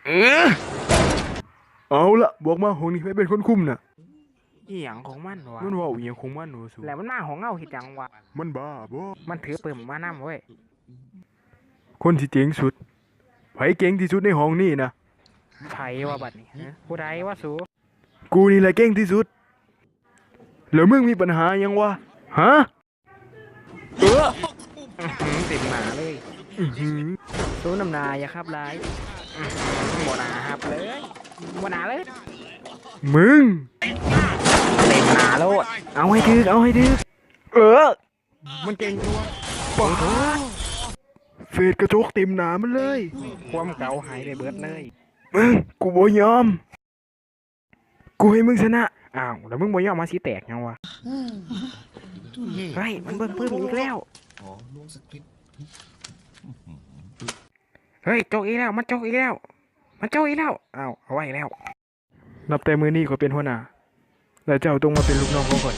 ເອີ ເອົາລະ ບອກມາ ຫ້ອງນີ້ໃຜເປັນຄົນຄຸມນະ? ອີ່ຫຍັງຂອງມັນວະ? ມັນເວົ້າອີ່ຫຍັງຂອງມັນວະສູ? ແລ້ວມັນມາຫ້ອງເຮົາເຮັດຫຍັງວະ? ມັນບ້າບໍ? ມັນຖືປຶ້ມມານຳເວີຍ. ຄົນທີ່ເກັ່ງສຸດ ໃຜເກັ່ງທີ່ສຸດໃນຫ້ອງນີ້ນະ? ໃຜວະບັດນີ້? ຮະ? ຜູ້ໃດວະສູ? ກູນີ້ແຫຼະເກັ່ງທີ່ສຸດ. ແລ້ວມຶງມີບັນຫາຫຍັງວະ? ຮະ? ເອີ ອື້ຫື ເຕັມໜ້າເລີຍ. ອື້ຫື ສົມນ້ຳໜ້າ ຢ່າຂັບຫຼາຍ. ອື້ຫື ບໍ່ໜ້າຮັບເລີຍ ບໍ່ໜ້າເລີຍ. ມຶງ ເຕັມໜ້າໂລດ. ເອົາໃຫ້ຖືກ ເອົາໃຫ້ຖືກ. ເອີ ມັນເກັ່ງຕົວະ. ປາດ ເຟດກະຈົກເຕັມໜ້າມັນເລີຍ. ຄວາມເກົ່າຫາຍໄປເບິດເລີຍ. ມຶງ ກູບໍ່ຍອມ. ກູໃຫ້ມຶງຊະນະ. ອ້າວ ແລ້ວມຶງບໍ່ຍອມມາຊິແຕກຫຍັງວະ? ເຮີ້ຍ ມັນເບິ່ງປືນອີກແລ້ວ. ເຮີ້ຍ ຈົກອີກແລ້ວ ມັນຈົກອີກແລ້ວ ມັນຈົກອີກແລ້ວ. ອ້າວ ເອົາໄວ້ແລ້ວ. ນັບແຕ່ມື້ນີ້ຂ້ອຍເປັນຫົວໜ້າ ແລະເຈົ້າຕ້ອງມາເປັນລູກນ້ອງຂອງຂ້ອຍ.